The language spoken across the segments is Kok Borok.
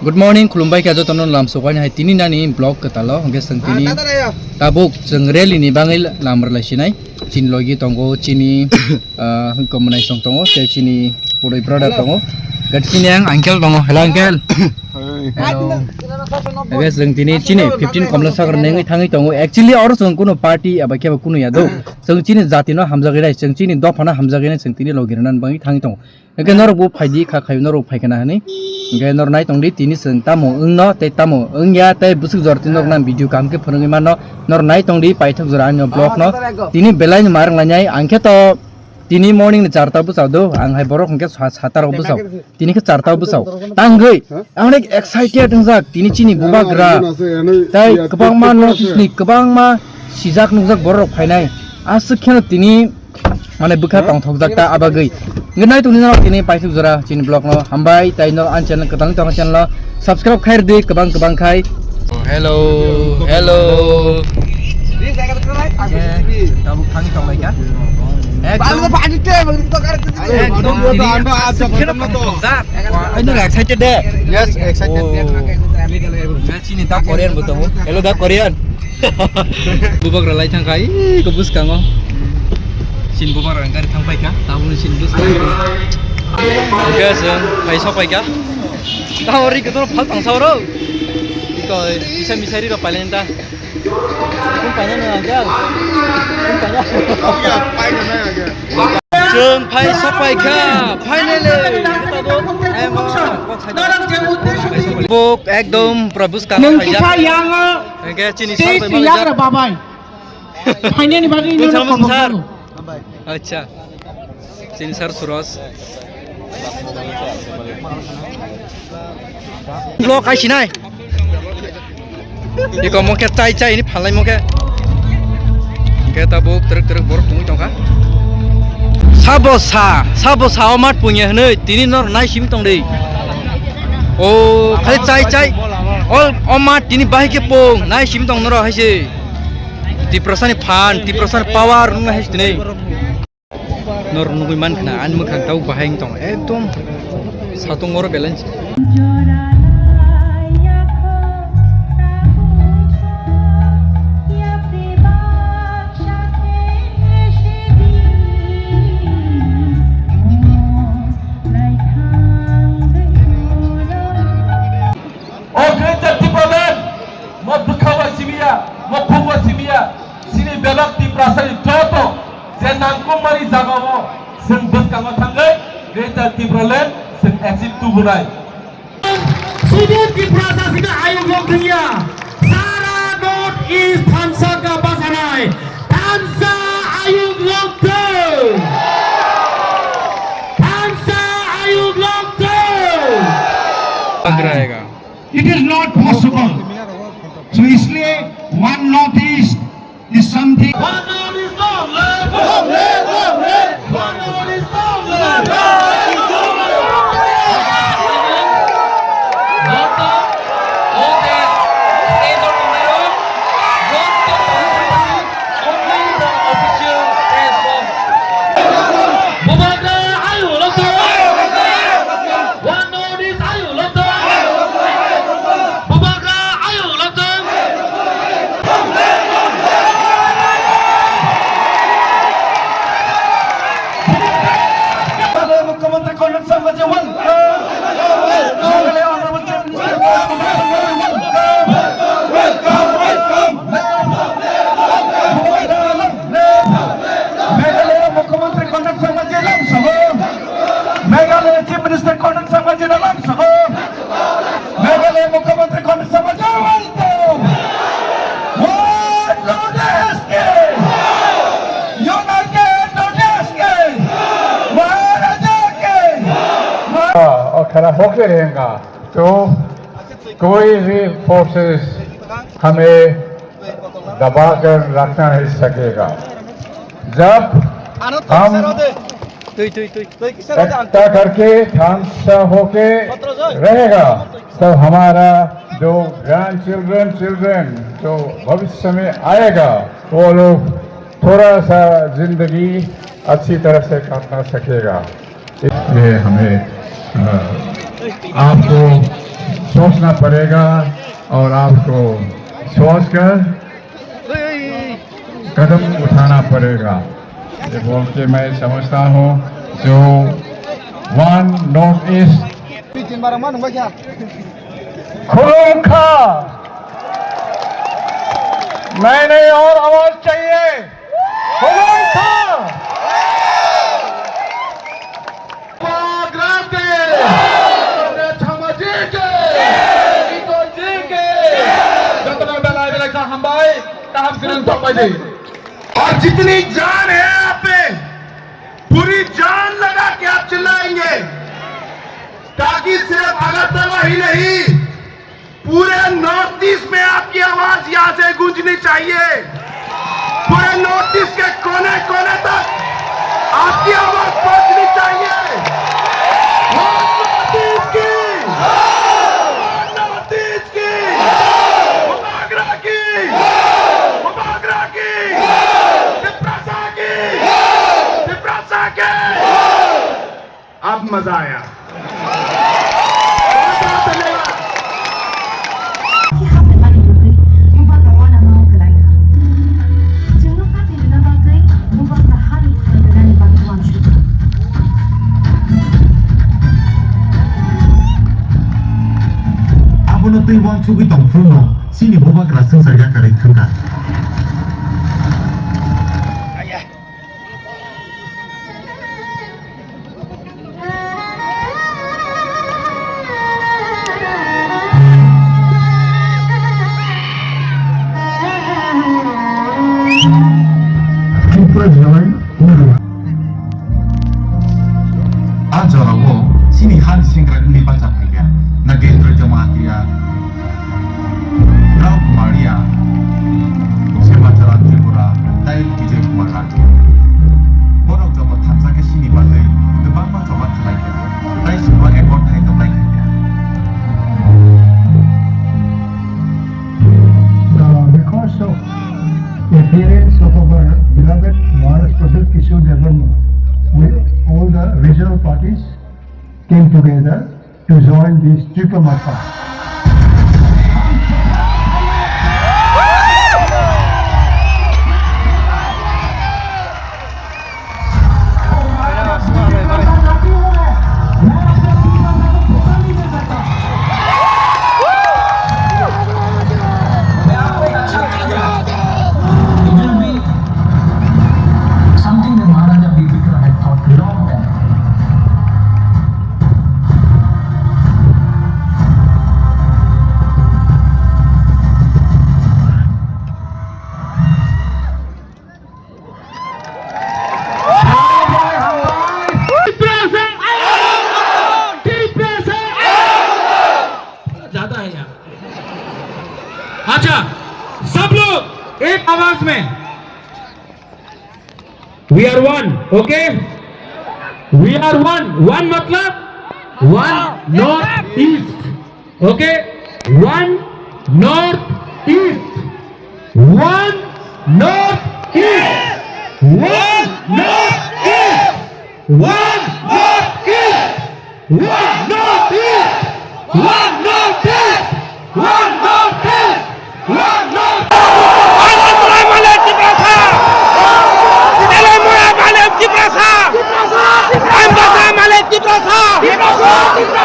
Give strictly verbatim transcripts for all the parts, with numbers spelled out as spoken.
Good morning, khulumbai kha jotono lam sokaini hai tini nani vlog kwtalo, hwnkhe chwng tini tabuk chwng rally ni bagwi lam rwlai sinai. Chini logi tongo chini, ah, hwnkhe mwnai song tongo, tei chini pudui brother tongo. Gat chini ang uncle tongo. Hello, uncle. Hello. Hwnkhe chwng tini chini fifteen Komla Sagar nengwi thangwi tongo. Actually, oro chwng kuno party aba khe bo kuno ya do. Chwng chini jati no hamjagwi nai, chwng chini dopha no hamjagwi nai, chwng tini logi rwna bagwi thangwi tongo. Hwnkhe norok bo phaidi kha khayo norok phaikha na hwnwi. Hwnkhe norok nai tongdi tini chwng tamo wngno tei tamo wngya tei bwswk jora tini norok nang video kaham khe phwrwngwi mano. Norok nai tongdi paithak jora ani vlog no. Tini belai no ma rwnglainai ang khe to tini morning ni charta bwsao do ang hai borok hwnkhe sa-, sata rok bwsao. Tini khe charta bwsao. Tangwi ang onek excited wngjak tini chini bubagra. Tei kwbangma notice ni kwbangma sijak nukjak borok rok phainai. Aswk kheno tini Mane bwkha tongthokjak ta abagwi. Hwnkhe nai tongdi norok tini paithak jora chini vlog no hambai tei norok ani channel kwtal tong channel no subscribe khai rwdi kwbang kwbang khai. Oh, hello, hello. Tabuk thangwi tonglaikha. Ekdom. Ekdom tini aswk kheno tongthokjak. Wah, I'm excited de. Yes, excited. Oh. Chini ta Korean bo tongo. Hello, ta Korean. Bubagra lai thangkha, ih, ko bwskango. Sin bubagra gari thangpaikha, tabukni sin bwskango. Hwnkhe chwng phai sokpaikha. Tamo ri kotor phal tangsa oro. Iko, isa misari rok pailai ta. Kun paina nang angkel. Kun paina. Chwng phai sokpaikha, finally. Tabuk, ekdom pura bwskango phaijak. Hwnkhe chini sir bai malai jak. Babai. Phainani bagwi nono sir. Acha. Chini sir Suraj. Vlog hai sinai. Iko mokhe chai chai ni phalai mokhe. Hwnkhe tabuk twrwk twrwk borok tongwi tongkha. Sabo sa, sabo sa o mat punya hwnwi tini nor nai simi tongdi. O, khai chai chai. O, o mat tini bahai khe pung, nai simi tong noro hai se. Tiprasa ni phan, Tiprasa ni power nung hai se tini. Nor nugui man khna, ani mwkhang tau bahai tong, ekdom satung oro balance. O Greater Tipraland, mo bwkha wa simiya, mo khuk wa simiya, chini bebak Tiprasa ni joto je nangkukmani jaga o chwng bwskango thangwi Greater Tipraland chwng achieve tubunai. Sudu Tiprasa sida ayuk lok thangya, sara North East thansa ka basanai, thansa ayuk lok thang, thansa ayuk lok thang. It is not possible. So इसलिए one North East is something. One North East, long live! Long live, long live! One North East, long live! Joto, o je stage o tongnai rok, joto only the official press rok. Bubagra ayuk lok thang. One North East ayuk lok thang. Bubagra ayuk lok thang. Mukhyamantri Conrad Sangma ji, welcome. Meghalaya Honorable Chief Minister Conrad Sangma ji, welcome. Welcome, welcome. Meghalaya Mukhyamantri Conrad Sangma ji, lamsogo. Meghalaya Chief Minister Conrad Sangma ji, lamsogo. Meghalaya Mukhyamantri Conrad Sangma ji, welcome. One North East ke, United North East ke, Maharaja ke, Mah- और खड़ा होके रहेगा। तो कोई भी फोर्सेस हमें दबा कर रखना नहीं सकेगा। जब हम एकता करके थांसा होके रहेगा, तो हमारा जो ग्रैंड चिल्ड्रन, चिल्ड्रन जो भविष्य में आएगा, वो लोग थोड़ा सा जिंदगी अच्छी तरह से काटना सकेगा। इसलिए हमें, अ, आपको सोचना पड़ेगा और आपको सोचकर कदम उठाना पड़ेगा। ये बोल के मैं समझता हूँ जो वन नॉर्थ ईस्ट खुलूंगा, नहीं नहीं और आवाज चाहिए। खुलूंगा। Bagrate! Chamaji ke! Ikon ji ke! Jotono belai belai kaham bai, kaham kwrwng tongbai di. और जितनी जान है आप में, पूरी जान लगा के आप चिल्लाएंगे, ताकि सिर्फ अगरतला ही नहीं, पूरे नॉर्थ ईस्ट में आपकी आवाज यहाँ से गूंजनी चाहिए। पूरे नॉर्थ ईस्ट के कोने कोने तक आपकी आवाज पहुंचनी चाहिए। नॉर्थ ईस्ट की, नॉर्थ ईस्ट की, बुबागरा की, बुबागरा की, तिपरासा की, तिपरासा की। अब मजा आया। बहुत बहुत धन्यवाद। Abono twi uansugwi tongphuru no chini bubagra swngchar yakarwi thangkha. Tripura Joy Ungwa. A jorao chini hani sengkrak wngwi bacha phaikha Nagendra Jamatia, Rao Kumar Riya, Semacharan Tripura, tei Vijay Kumar Rathi. Borok joto thansa khe chini bagwi kwbangma choba khlai kha, tei chwngno accord khai tongnai kha khe. The records of appearance of our beloved Maharaj Pradyut Kishore Debbarma with all the regional parties came together to join this triple march. Something that Maharaja Bir Bikram had thought long time. ज्यादा है यहाँ। अच्छा, सब लोग एक आवाज में, We are one, okay? We are one. One मतलब one North East, okay? One North East. One North East. One North East. One North East. One North East! One North East! One North East! One North East! Agartala Malik Tiprasa! Delhi Mura Malik Tiprasa! Ambasa Malik Tiprasa!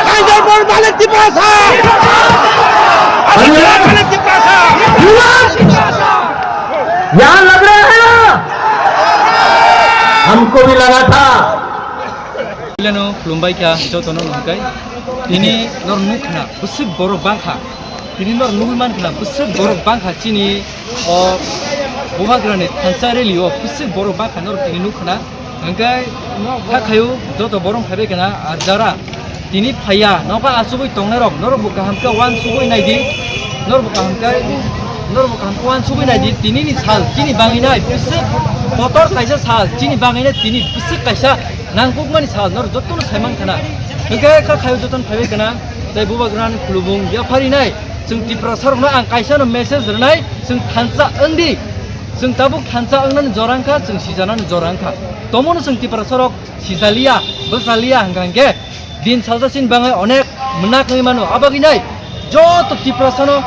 Kanjorpur Malik Tiprasa! Agartala Malik Tiprasa! यहाँ लग रहा है ना? हमको भी लगा था। Pilano khulumbai kha jotono nungkai. Tini nor nukha bwswk borok bangkha. Tini nor nugwi mankha bwswk borok bangkha chini o Bubagrani thansa rally o bwswk borok bangkha nor tini nukha. Hwnkhe kha khayu joto borok phaibai khna ar jara tini phaiya nokha achugwi tongnai rok norok bo kaham khe uansugwi naidi. Norok bo kaham khe norok bo kaham khe uansugwi naidi. Tini ni sal chini bangwi nai bwswk kotor kaisa sal chini bangwi nai tini bwswk kaisa nangkukmani sal norok jotono saimang khna. Hwnkhe kha khayo jotono phaibai khna. Tei Bubagrani khulubung yapharinai chwng Tiprasarokno ang kaisano message rwnai, chwng thansa wngdi. Chwng tabuk thansa wngnani jora wngkha, chwng sijanani jora wngkha. Tomono chwng Tiprasarok sijaliya, bwchaliya hwnkha hwnkhe din salsa chini bangwi onek mwnak wngwi mano. Abagwi nai Joto Tiprasano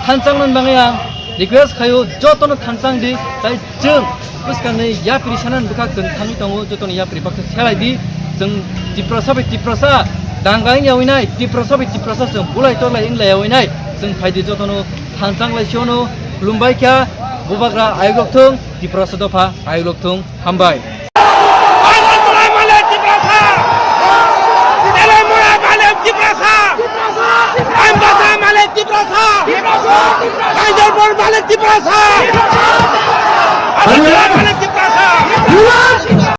thanchangna bagwi ang request khaio, jotono thanchang di, tai chwng bwskangni yapri sanani bwkhak chwng thangwi tongo, jotono yapri baksa selai di, chwng Tiprasa bai Tiprasa danga wngya winai, Tiprasa bai Tiprasa chwng bulai torlai wngya winai, chwng phaidi jotono thanchang lai siono khulumbai kha, bubagra ayuk rok thung, Tiprasa dopha ayuk rok thung, hambai. Agartala malik Tiprasa! Telemura malik Tiprasa! Ambasa malik Tiprasa! Kaijalpur malik Tiprasa!